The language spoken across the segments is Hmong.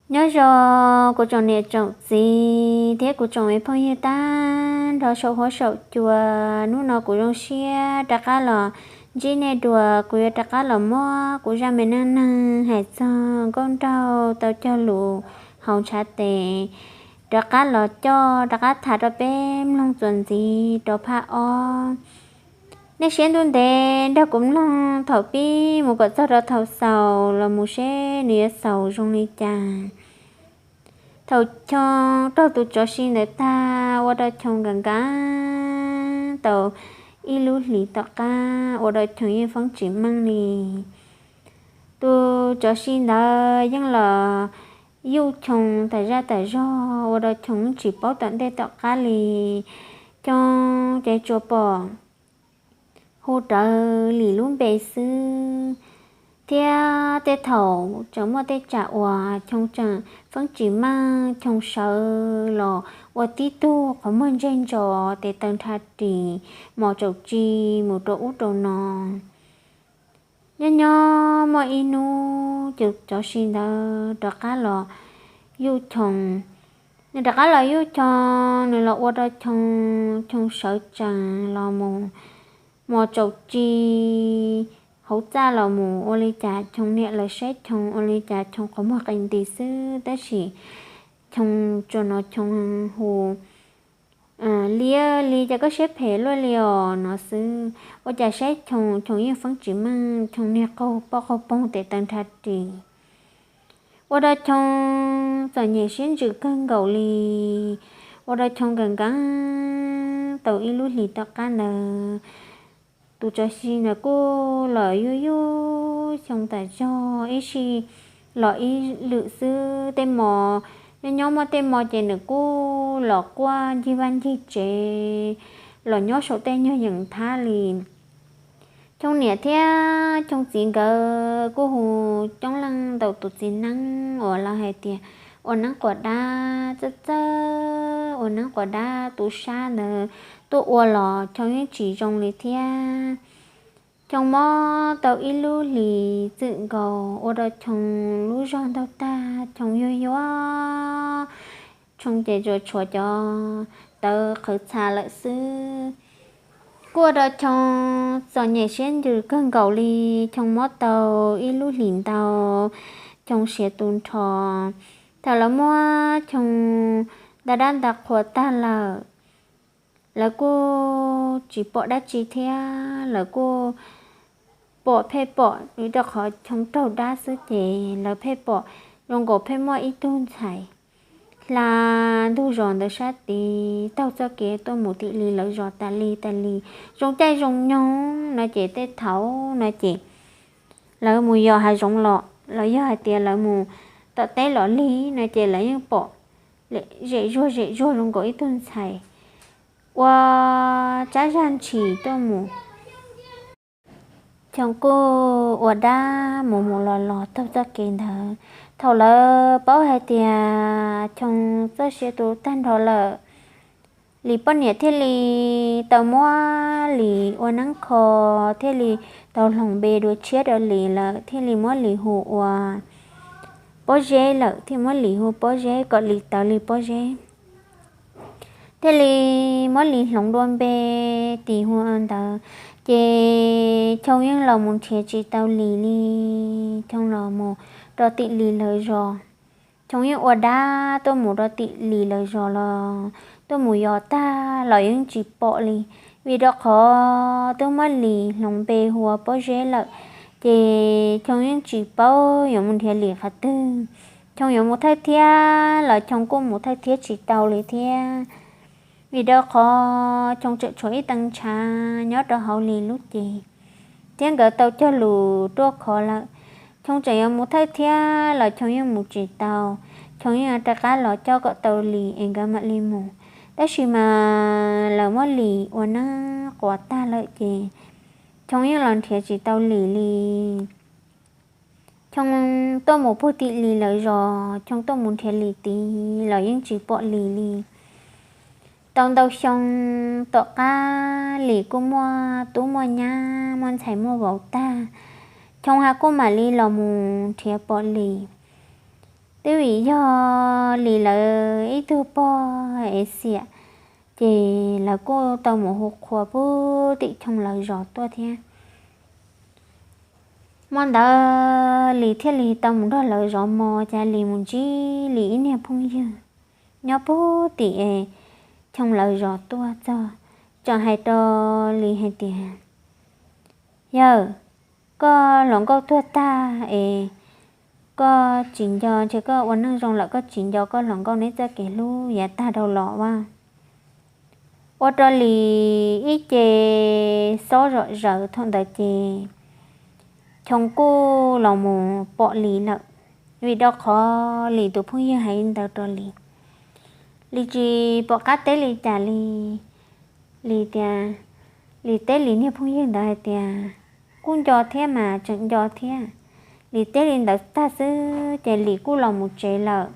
Nyob zoo kuv tsoom niam tsoom txiv thiab kuv tsoom me phooj ywg tag nrho saum huab saum cua. Hnub no kuv zoo siab rov qab los ntsib nej dua. Kuv yuav rov qab los muab kuv zaj me neej neeg hais txog nkauj nraug tau cog lus haus ntshav tes rov qab los coj rov qab tham rau peb mloog txuas ntxiv rau phab ob. Nej siab ntuj ntev nrog kuv mloog thaum pib mus kom txog rau thaum xaus los mus seb nws yuav xaus zoo li cas. Thaum Choo raug tus tsov si ntawd tag, ua rau Choo nkag nkag tau ib lub hlis tom qab, ua rau Choo yeej feeb tsis meej li. Tus tsov si ntawd yeej los yuj Choo tas zaj tas zog, ua rau Choo tsis paub tom ntej tom qab li. Choo ces tsuas pom hu rawv Lis lub npe xwb, thiab tej thaum tseem muaj tej tsam uas Choo tseem feeb tsis meej, Choo sawv los ua tib tug qhov muag ntseg ntso, tes taw nrhav ris, mos tsaum tsi mus rau ub rau no. Nyob nyob muaj ib hnub tus tsov si ntawd rov qab los yuj Choo. Nws rov qab los yuj Choo, nws los ua rau Choo, Choo sawv tsees los mus, mos tsaum tsi hauv txaj los mus, ua li cas Choo niam lawv saib Choo ua li cas Choo qhov muag qis nti xwb, tab sis Choo tsuas hnov Choo hu, Lis, Lis, cas koj siab phem luaj li os no xwb. Ua cas saib Choo, Choo yeej feeb tsis meej, Choo niag qaug poj qaug poog tes taw nrhav ris, ua rau Choo txom nyem siab ntsws kawg nkaus li. Ua rau Choo nkag nkag tau ib lub hlis tom qab ntawd, tus tsov si ntawd kuj los yuj yuj Choo tas zog ib sij los ib lwm xwb. Tej mo, nyob nyob muaj tej mo ces nws kuj los quaj ncig vaj ncig tsev, los nyob saum tej nyuag yeem thab li. Choo niam thiab Choo txiv nkawd kuj hu coob leej ntau tus txiv neeb uas lawv hais tias ua neeb quas dab txawj txawj, ua neeb quas dab tu sab ntawd tuaj ua los Choo yeej tsis zoo li thiab. Choo mob tau ib lub hlis txwm nkaus, ua rau Choo lub zog ntaug tag, Choo yuag yuag, Choo ces tsuas tshuav cov tawv qhwv txha lawm xwb. Kuj ua rau Choo txom nyem siab ntsws kawg nkaus li. Choo mob tau ib lub hlis ntau, Choo siav tu nrho. Thaum lawv muab Choo nta dab nta qhua tag lawm, lawv kuj tsis pom dab tsi thiab, lawv kuj pom pheej pom, vim rau qhov Choo raug dab xwb ces lawv pheej pom zoo nkaus pheej muaj ib tug ntxhais hla ntug zos ntawd sab tid taug txoj kev tuaj mus tim Lis lawv zos tas li tas li. Zoo caij zoo nyoog no ces tej thaum no ces lawv mus yos hav zoov los los yog hais tias lawv mus tom teb los li no ces lawv yeej pom zem zuag zem zuag zoo nkaus ib tug ntxhais ua tsab zag ntshis tuaj mus. Choo kuj ua dab mus mus los los taug txoj kev ntawd. Thaum lawv paub hais tias Choo txoj sia tu tag nrho lawm, Lis poj niam thiaj li tau muab Lis ua neeb kho, thiaj li tau hloov npe dua tshiab rau Lis lawm, thiaj li muab Lis hu ua Pob Zeb lawm, thiaj muab Lis hu Pob Zeb kom Lis tawv li pob zeb. Thiaj li muab Lis hloov dua npe tis hu ntawd, ces Choo yeej los mus nrhiav tsis tau Lis li. Choo los mus rau tim Lis lawv zos, Choo yeej ua dab tuaj mus rau tim Lis lawv zos los tuaj mus yos tag los yeej tsis pom li, vim rau qhov twb muab Lis hloov npe hu ua Pob Zeb lawm, ces Choo yeej tsis paub yuav mus nrhiav Lis qhov twg. Choo yuav mus thawj thiab los Choo kuj mus thawj thiab tsis tau li thiab, vim rau qhov Choo tseem tshuav ib tee ntshav nyob rau hauv Lis lub cev, thiab nkawd tau cog lus ruaj khov lawm. Choo tseem yuav mus thawj thiab los Choo yeej mus tsis tau. Choo yeej rov qab los coj kom tau Lis es nkawd mam li mus. Tab sis mas lawv muab Lis ua neeb quas tag lawm ces Choo yeej los nrhiav tsis tau Lis li. Choo tuaj mus puag tim Lis lawv zos, Choo tuaj mus nrhiav Lis tid los yeej tsis pom Lis li. Tau ntau xyoo tom qab Lis kuj muaj tub muaj nyab muaj ntxhais muaj vauv tag, Choo ha kuj mam li los mus nrhiav pom Lis. Twb vim yog Lis lawv ib tug pog es xiam, ces lawv kuj tau mus hu qhua puag tim Choo lawv zos tuaj thiab. Hmo ntawd Lis thiaj li tau mus nrog lawv zov mov, ces Lis mus ntsib Lis ib niag phooj ywg nyob puag tim Choo lawv zos tuaj txog, tseem hais rau Lis hais tias, Yawg, koj hluas nkauj tuag tag es koj tsis nco, ntshe koj ua neej zoo lawm koj tsis nco koj hluas nkauj neb txoj kev hlub yav tag dhau los as. Ua rau Lis ib ce xob zom zaws. Thaum ntawd ces Choo kuj los mus pom Lis lawm, vim rau qhov Lis tus phooj ywg hais li ntawd rau Lis. Lis tsis pom qab teb li cas li. Lis tias, Lis teb Lis niag phooj ywg ntawd hais tias, Kuj nco thiab mas, tseem nco thiab. Lis teb li ntawd tag xwb ces Lis kuj los mus tsev lawm.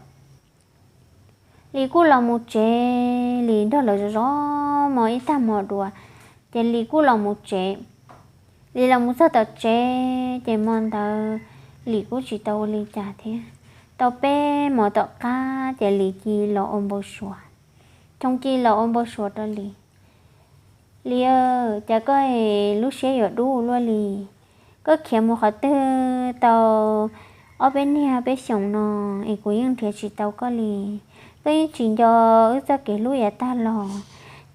Lis kuj los mus tsev, Lis nrog lawv zov mov ib tag hmo dua, ces Lis kuj los mus tsev. Lis los mus txog tom tsev ces hmo ntawd Lis kuj tsis tau ua li cas thiab. Tau peb hmo tom qab ces Lis cia li los ua npau suav. Choo cia li los ua npau suav rau Lis. Lis, cas koj lub siab yuav dub ua luaj li? Koj khiav mus qhov twg tau ob peb niag peb xyoos no es kuv yeej nrhiav tsis tau koj li. Koj yeej tsis nco wb txoj kev hlub yav tag los,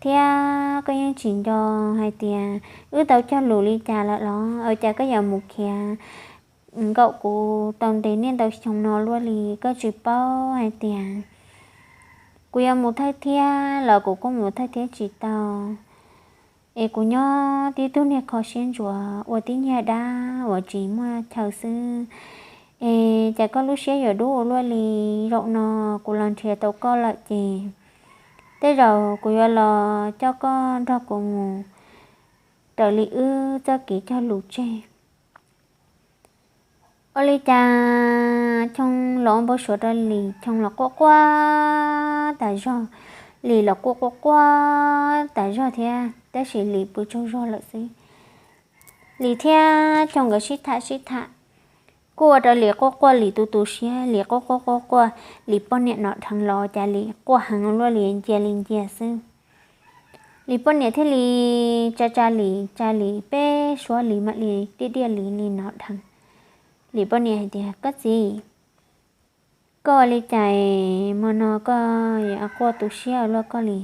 thiab koj yeej tsis nco hais tias wb tau cog lus li cas lawm los? Ua cas koj yuav mus khiav nkaum kuv tau ntev niaj ntau xyoo no luaj li? Koj tsis paub hais tias kuv yuav mus thawj thiab los kuv kuj mus thawj thiab tsis tau, es kuv nyob tib tug niag kho siab ntsuav ua tib nyuag dab uas tsis muaj chaw xwb. Es cas koj lub siab yuav dub ua luaj li? Zaum no kuv los nrhiav tau koj lawm ces tej zaum kuv yuav los coj koj nrog kuv mus raws li wb txoj kev cog lus tseg. Ua li cas Choo los ua npau suav rau Lis, Choo los quaj quaj tas zog, Lis los kuj quaj quaj tas zog thiab, tab sis Lis pw tsaug zog lawm xwb. Lis thiab Choo nkawd sib tham sib tham, kuj ua rau Lis quaj quaj, Lis tu tu siab, Lis quaj quaj quaj quaj, Lis poj niam nov dheev los cas Lis quaj heev luaj li, ncia li ncia xwb. Lis poj niam thiaj li tsa tsa Lis, tsa Lis peb suab, Lis mam li diaj diaj Lis li nov dheev. Lis poj niam hais tias, Koj txiv, koj ua li cas hmo no koj yuav quaj tu siab ua luaj koj li?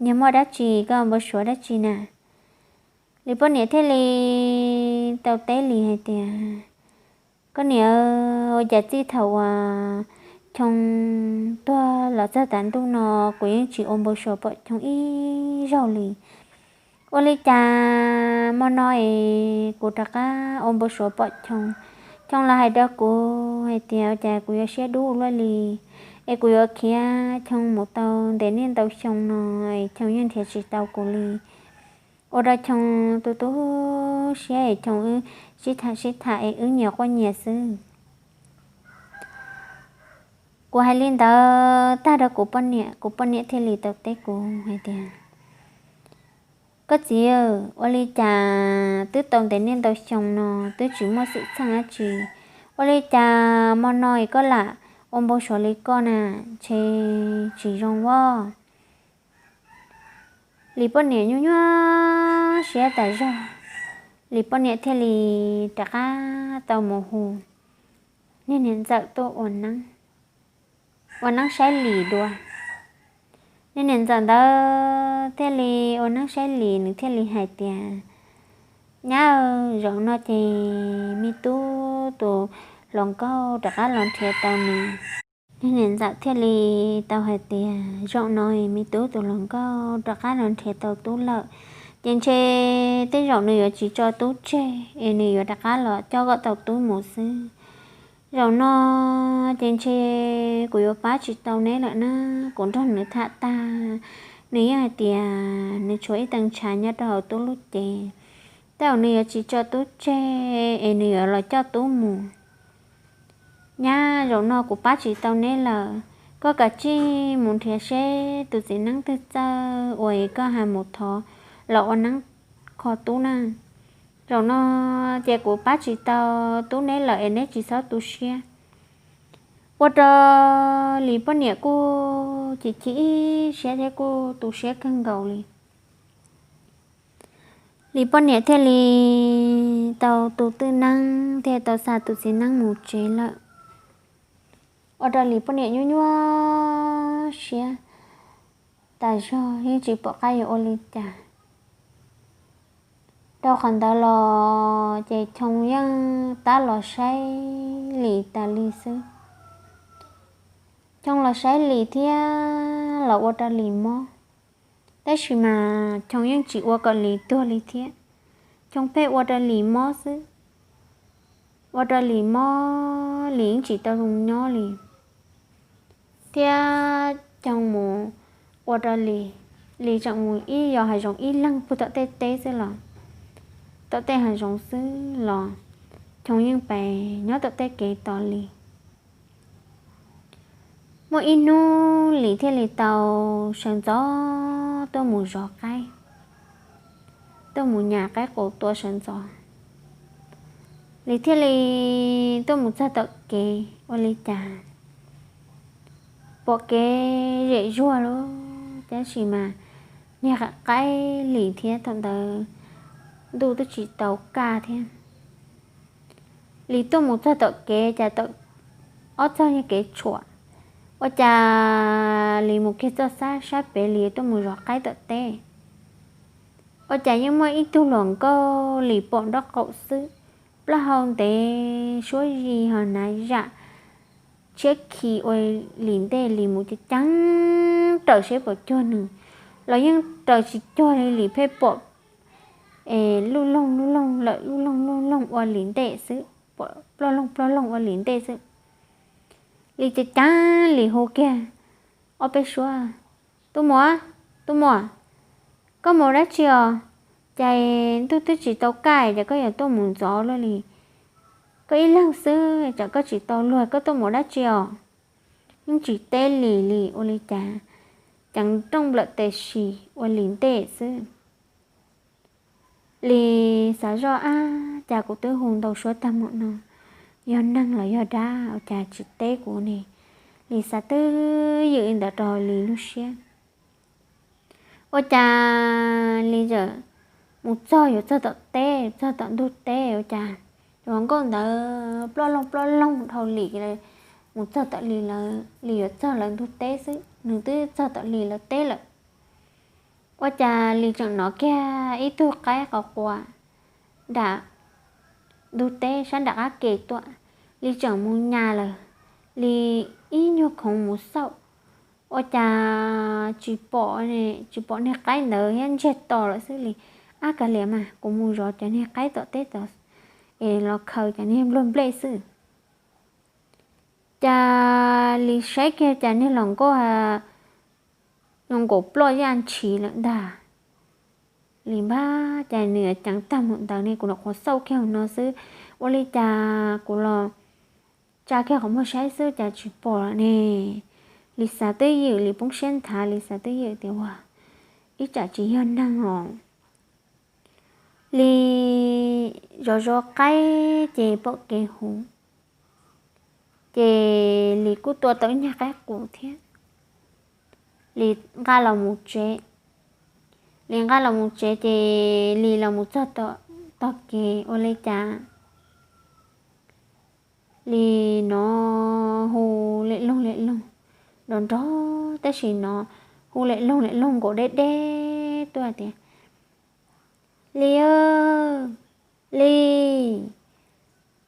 Yog muaj dab tsi, koj npau suav dab tsi na? Lis poj niam thiaj li tau teb Lis hais tias, Koj niam, ua cas txij thaum uas Choo tuag los txog tav ntuj no kuv yeej tsis ua npau suav pom Choo ib zaug li. Ua li cas hmo no es kuv rov qab ua npau suav pom Choo? Choo los hais rau kuv hais tias ua cas kuv yuav siab dub ua luaj li, es kuv yuav khiav Choo mus tau ntev niaj ntau xyoo no es Choo yeej nrhiav tsis tau kuv li. Ua rau Choo tu tu siab es Choo wb sib tham sib tham es wb nyias quaj nyias xwb. Kuv hais li ntawd tag rau kuv poj niam, kuv poj niam thiaj li tau teb kuv hais tias, Koj txiv, ua li cas twb tau ntev niaj ntau xyoo no twb tsis muaj xwm txheej dab tsi, ua li cas hmo no es koj lam ua npau suav li koj na? Ntshe tsis zoo as. Lis poj niam nyuaj nyuaj siab tas zog, Lis poj niam thiaj li rov qab tau mus hu niag niam ntxawm tuaj ua neeb, ua neeb saib Lis dua. Niag niam ntxawm ntawd thiaj li ua neeb saib Lis, nws thiaj li hais tias, Nyab, zaum no ces me tub tus hluas nkauj rov qab los nrhiav tau nws. Niag niam ntxawm thiaj li tau hais tias, Zaum no me tub tus hluas nkauj rov qab los nrhiav tau tub lawm, ces ntshe tej zaum nws yuav tsis tso tub tseg es nws yuav rov qab los coj koj tau tub mus xwb. Zaum no ces ntshe kuv yuav pab tsis tau neb lawm na. Kuv nrog nws tham tag, nws yeej hais tias nws tshuav ib tee ntshav nyob rau hauv tub lub cev, tej zaum nws yuav tsis tso tub tseg es nws yuav los coj tub mus. Nyab, zaum no kuv pab tsis tau neb lawm, koj kav tsij mus nrhiav seb tus txiv neeb twg txawj uas koj ha mus thov los ua neeb kho tub na. Zaum no ces kuv pab tsis tau tub neb lawm es neb tsis txhob tu siab. Ua rau Lis poj niam kuj chim chim ib siab thiab kuj tu siab kawg nkaus li. Lis poj niam thiaj li tau tu twj neeb thiab tau xa tus txiv neeb mus tsev lawm. Ua rau Lis poj niam nyuaj nyuaj siab tas zog yeej tsis pom qab yuav ua li cas. Rau qhov ntawd los ces Choo yeej tab los saib Lis tas li xwb. Choo los saib Lis thiab los ua rau Lis mob, tab sis mas Choo yeej tsis ua kom Lis tuag li thiab. Choo pheej ua rau Lis mob xwb, ua rau Lis mob Lis yeej tsis tau zoo nyob li. Thiab Choo mus ua rau Lis, Lis tseem mus ib yos hav zoov ib leeg puag tom tej teb xwb los, tom tej hav zoov xwb los Choo yeej pes nyob tom tej kev tos Lis. Muaj ib hnub Lis thiaj li tau sawv ntxov tuaj mus zov qaib, tuaj mus nyas qaib qus tua sawv ntxov. Lis thiaj li tuaj mus txog tom kev ua li cas pom kev zem zuag lawm, tab sis mas niag qaib Lis thiab thaum ntawd ntuj twb tsis tau kaj thiab. Lis tuaj mus txog tom kev cas tau ob txog niag kev tshuam, ua cas Lis mus kiag txoj sab sab pem Lis tuaj mus zov qaib tom teb. Ua cas yeej muaj ib tug hluas nkauj Lis pom nraub qaum xwb, plaub hau ntev suab zis ho hnav zam tshiab khi ua Lis ntej, Lis mus ceev ceev raws seb puas cuag nws los yeej raws tsis cuag li, Lis pheej pom es luj loog luj loog lawm luj loog luj loog ua Lis ntej xwb, pom ploj loog ploj loog ua Lis ntej xwb. Lis ceev ceev Lis hu kiag ob peb suab, Tus muam, tus muam, koj mus dab tsi os? Ces ntuj twb tsis tau kaj ces koj yuav tuaj mus ntxov luaj li. Koj ib leeg xwb tsam koj tsis tau luag, koj tuaj mus dab tsi os? Yeej tsis teb Lis li, ua li cas ceev nrooj nplawm tes si ua Lis ntej xwb. Lis xav zoj, Ab, cas kuv twb hu ntau suab tag mus no, yog neeg los yog dab ua cas tsis teb kuv ne? Lis xav twb ywm li ntawd rau Lis lub siab. Ua cas Lis txawm mus txog, yuav txog tom teb, txog tom ntug teb, ua cas tus hluas nkauj ntawd ploj loog ploj loog dhau Lis, mus txog tom Lis lawv, Lis yuav txog lawv ntug teb xwb, nws twb txog tom Lis lawv teb lawm. Ua cas Lis tseem hnov kiag ib tug qaib qau quas nram ntug teb sab nram qab ke tuaj, Lis tseem mus nyas lawm, Lis ib nyuag khoov mus xauj, ua cas tsis pom, tsis pom niag qaib ntawd thiab, ntsiag to lawm xwb li. Ab, kav liam mas kuv mus zov cov niag qaib tom teb tom es los khaws cov niag nplua nplej xwb. Cas Lis saib kiag cas niag hluas nkauj nkaus ploj yaj ntshis lawm ntag. Lis npab, cas nws ceev tag mus ntawd ne, kuv nyuam qhuav xauj kiag no xwb, ua li cas kuv los tsa kiag qhov muag saib xwb cas tsis pom lawm ne. Lis xav twb ywm, Lis poob siab nthav, Lis xav twb ywm tias ua ib tsam tsis yog neeg os. Lis zov zov qaib ces pom kev huv, ces Lis kuj tua tau ib nyuag qaib qus thiab. Lis nqa los mus tsev, Lis nqa los mus tsev ces Lis los mus txog tog kev ua li cas Lis hnov hu lem loog lem loog nrov nrov, tab sis hnov hu lem loog lem loog nkaus deb deb tuaj tias, Lis, Lis,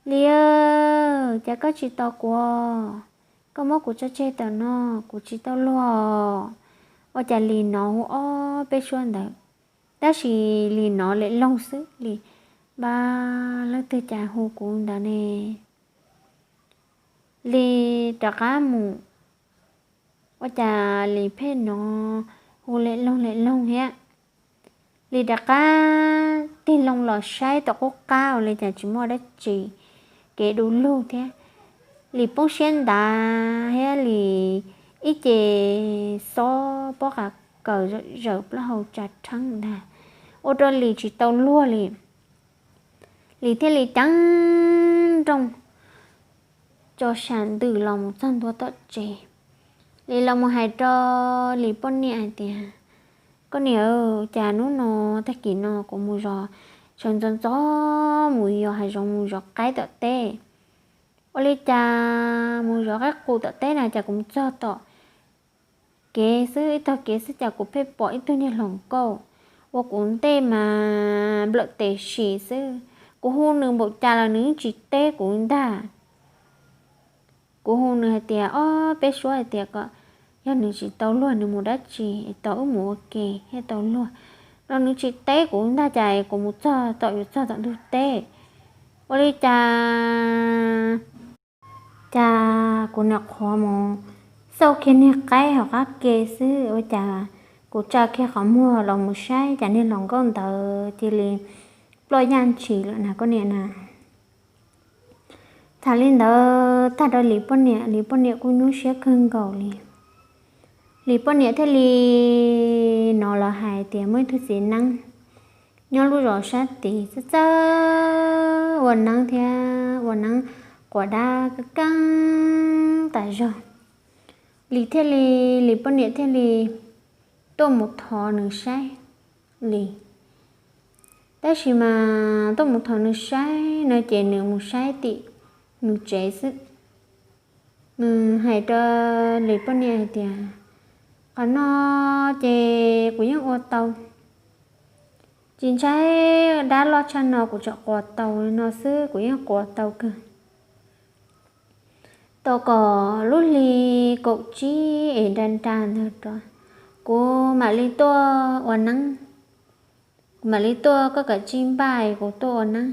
Lis, cas koj tsis tos kuv? Koj muab kuv tso tseg tam no, kuv tsis tau luag. Ua cas Lis hnov hu ob peb suab ntawd, tab sis Lis hnov lem loog xwb, Lis npab, leej twg cas hu kuv ntawd ne? Lis rov qab mus, ua cas Lis pheej hnov hu lem loog lem loog thiab. Lis rov qab tig loo los saib tom qub qab ua li cas tsis muaj dab tsi kev du lug thiab. Lis poob siab nthav thiab Lis ib ce xob pob qa kaws zawm plaub hau tsa rheeb ntag, ua rau Lis tsis tau luag li. Lis thiaj li ceev nrooj tso sam ntws los mus txog ntua tom tsev. Lis los mus hais rau Lis poj niam hais tias, koj niam, cas hnub no, tag kis no kuv mus zov, sawv ntxov ntxov mus yos hav zoov mus zov qaib tom teb. Ua li cas mus zov qaib qus tom teb na cas kuv mus txog tom kev xwb, ib tog kev xwb cas kuv pheej pom ib tug niag hluas nkauj ua kuv ntej mas nplawm tes sim xwb. Kuv hu nws npaum cas los nws tsis teb kuv ntag. Kuv hu nws hais tias, ob peb suab hais tias kom yog nws tsis tau luag nws mus dab tsi es tos wb mus ua ke thiaj tau luag, no nws tsis teb kuv ntag, cas kuv mus txog tom yuav txog tom ntug teb. Ua li cas, cas kuv nyuam qhuav mus xauj kiag niag qaib hauv qab ke xwb, ua cas kuv tsa kiag qhov muag los mus saib cas niag hluas nkauj ntawd cia li ploj yaj ntshis lawm na koj niam na. Tham li ntawd tag rau Lis poj niam, Lis poj niam kuj nyuaj siab kawg nkaus li. Lis poj niam thiaj li hnov los hais tias muaj ib tug txiv neeb nyob lub zos sab tid txawj txawj ua neeb thiab ua neeb quas dab keeb keeb tas zog. Lis thiaj li, Lis poj niam thiaj li tuaj mus thov nws saib li. Tab sis mas tuaj mus thov nws saib no ces nws mus saib tim nws tsev xwb. Nws hais rau Lis poj niam hais tias, qhov no ces kuv yeej ua tau, tsis ntshai dab loj tshaj no kuv tseem quas tau no xwb, kuv yeej quas tau kawg. Tos kom lub hli kaum tsib es nra nra ntawd rov, kuv mam li tuaj ua neeb. Kuv mam li tuaj, koj kav tsij npaj es kuv tuaj ua neeb,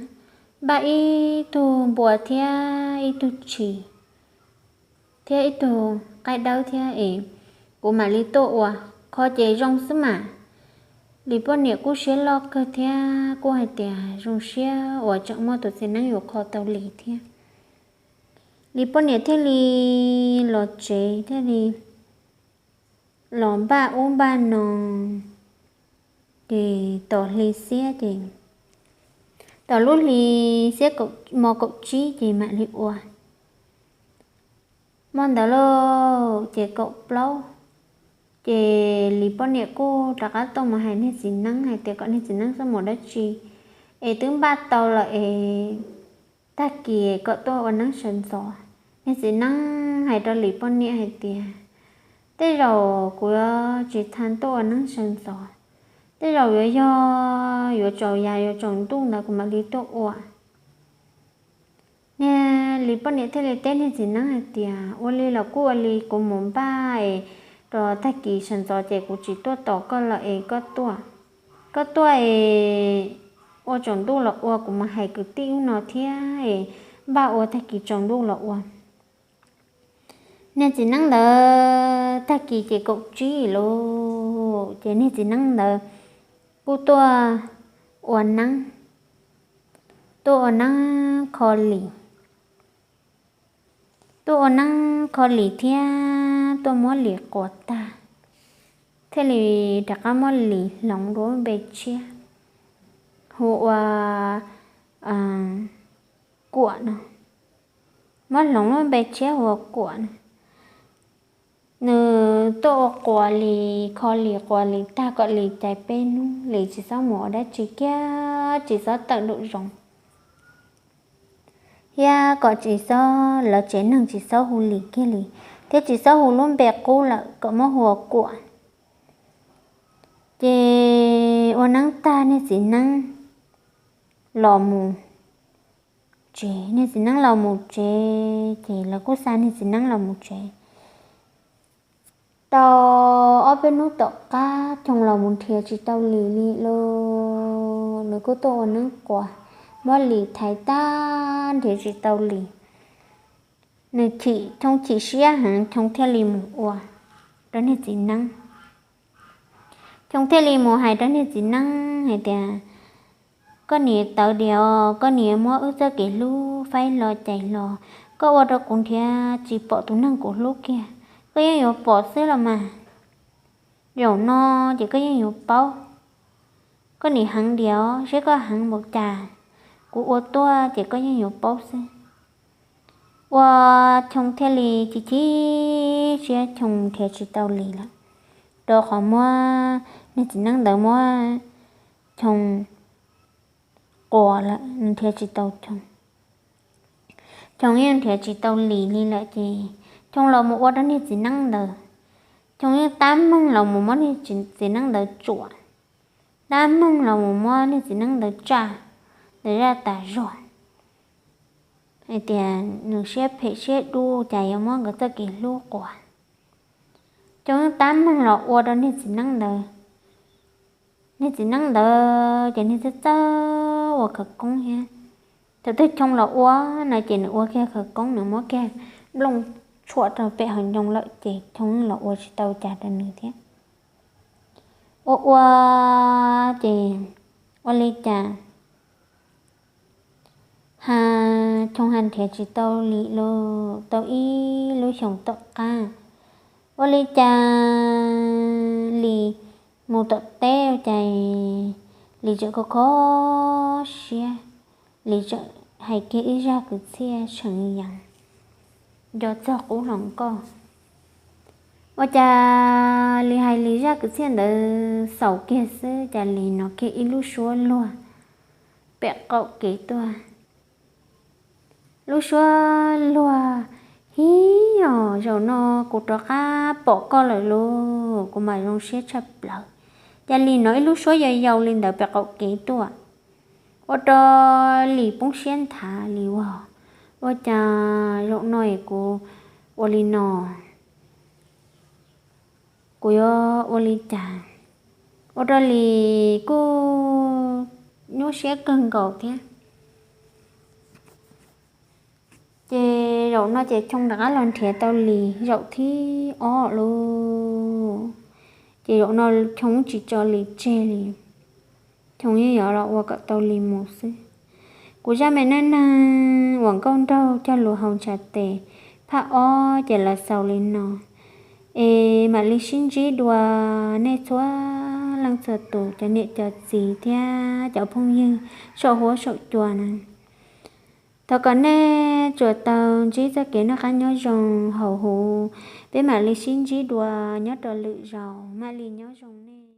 npaj ib tug npua thiab ib tug tshis thiab ib tug qaib dawb thiab es kuv mam li tuaj ua, kho ces zoo xwb mas. Lis poj niam kuj siab loj kawg thiab kuj hais tias zoo siab uas tseem muaj tus txiv neeb yuav kho tau Lis thiab. Lis poj niam thiaj li los tsev thiaj li los npaj ub npaj no, ces tos hli xiab ces, tos lub hli xiab, hmo kaum tsib ces mam li ua. Hmo ntawd lauj ces kaum plaub, ces Lis poj niam kuj rov qab tuaj mus hais niag txiv neeb hais tias kom niag txiv neeb txhob mus dab tsi, es twb npaj tau lawm es tag kis kom tuaj ua neeb sawv ntxov. Niag txiv neeb hais rau Lis poj niam hais tias, tej zaum kuv yuav tsis tau tuaj ua neeb sawv ntxov, tej zaum yuav yog yuav tsaus yav yuav tsaus ntuj ntawd kuv mam li tuaj ua. Niag Lis poj niam thiaj li teb niag txiv neeb hais tias, ua li los kuj ua li, kuv mus npaj es rau tag kis sawv ntxov ces kuv tsis tuaj tos koj lawm es koj tuaj, koj tuaj es ua tsaus ntuj los ua, kuv mus hais kwv tij ub no thiab es npaj ua tag kis tsaus ntuj los ua. Niag txiv neeb ntawd tag kis ces kaum tsib lawm ces niag txiv neeb ntawd kuj tuaj ua neeb, tuaj ua neeb kho Lis, tuaj ua neeb kho Lis thiab tuaj muab Lis quas tag, thiaj li rov qab muab Lis hloov lub npe tshiab hu ua Kuam no, muab hloov lub npe tshiab hu ua Kuam no. Nws tuaj ua quas Lis, kho Lis, quas Lis tag kom Lis cais peb hnub, Lis tsis txhob mus ua dab tsi kiag, tsis txhob tawm nraum zoov, thiab kom tsis txhob, lawv tsev neeg tsis txhob hu Lis kiag li, thiab tsis txhob hu lub npe qub lawm, kom muab hu ua Kuam. Ces ua neeb tag niag txiv neeb los mus tsev, niag txiv neeb los mus tsev ces lawv kuj xa niag txiv neeb los mus tsev. Tau ob peb hnub tom qab Choo los mus nrhiav tsis tau Lis li lauj, nws kuj tuaj ua neeb quas, muab Lis thaiv tag nrhiav tsis tau Lis. Nws chim, Choo chim siab heev, Choo thiaj li mus ua rau niag txiv neeb. Choo thiaj li mus hais rau niag txiv neeb hais tias, koj niam tawv diam os, koj niam muab wb txoj kev hlub faib hlo cais hlo, koj ua rau kuv nrhiav tsis pom tus neeg kuv hlub kiag. Koj yeej yuav pom xwb los mas, zaum no ces koj yeej yuav paub. Koj niam heev diam os, seb koj heev npaum cas, kuv ua tuaj ces koj yeej yuav paub xwb. ua Choo thiaj li chim chim siab, Choo nrhiav tsis tau Lis lawm, rau qhov muab niag txiv neeb ntawd muab Choo quas lawm, nws nrhiav tsis tau Choo. Choo yeej nrhiav tsis tau Lis li lawm ces Choo los mus ua rau niag txiv neeb ntawd. Choo yeej tab meeg los mus muab niag txiv neeb ntawd tsuam, tab meeg los mus muab niag txiv neeb ntawd tsa ntawd zaj tas zog, hais tias nws siab phem siab dub cas yuav muab nkawd txoj kev hlub quas. Choo yeej tab meeg los ua rau niag txiv neeb ntawd. Niag txiv neeb ntawd ces niag txawj txawj ua khawv koob thiab. Thaum twg Choo los ua no ces nws ua kiag khawv koob, nws muab kiag nplooj tshuam rau pem hauv ncoo lawm ces Choo los ua tsis tau cas rau nws thiab. Ua ua ces ua li cas ha, Choo ha nrhiav tsis tau Lis los tau ib lub xyoos tom qab. Ua li cas Lis mus tom teb ua cas Lis tseem kho kho siab, Lis tseem hais kiag ib zaj kwv txhiaj tshee yees nco txog qub hluas nkauj. Ua cas Lis hais Lis zaj kwv txhiaj ntawd xaus kiag xwb cas Lis hnov kiag ib lub suab luag pem qaum kev tuaj. Lub suab luag, Hib yog zaum no kuv rov qab pom koj lawm lauj, kuv mam zoo siab tshaj plaws. Cas Lis hnov ib lub suab yau yau li ntawd pem qaum kev tuaj, ua rau Lis poob siab nthav li, Ua, ua cas zaum no es kuv ua li no, kuv yuav ua li cas? Ua rau Lis kuj nyuaj siab kawg nkaus thiab. Ces zaum no ces Choo rov qab los nrhiav tau Lis zaum thib ob lauj. Ces zaum no Choo tsis tso Lis tseg li, Choo yeej yuav los ua kom tau Lis mus xwb. Kuv zaj me neej neeg uas nkauj nraug cog lus haus ntshav tes phaj ob ces los xaus li no. Es mam li sib ntsib dua nej txhua leej txhua tus, cov niam cov txiv thiab cov phooj ywg saum huab saum cua na. Thov kom nej tsuas tau ntsib txoj kev noj qab nyob zoo hauv huv. Peb mam li sib ntsib dua nyob rau lwm zaus, mam li nyob zoo nej.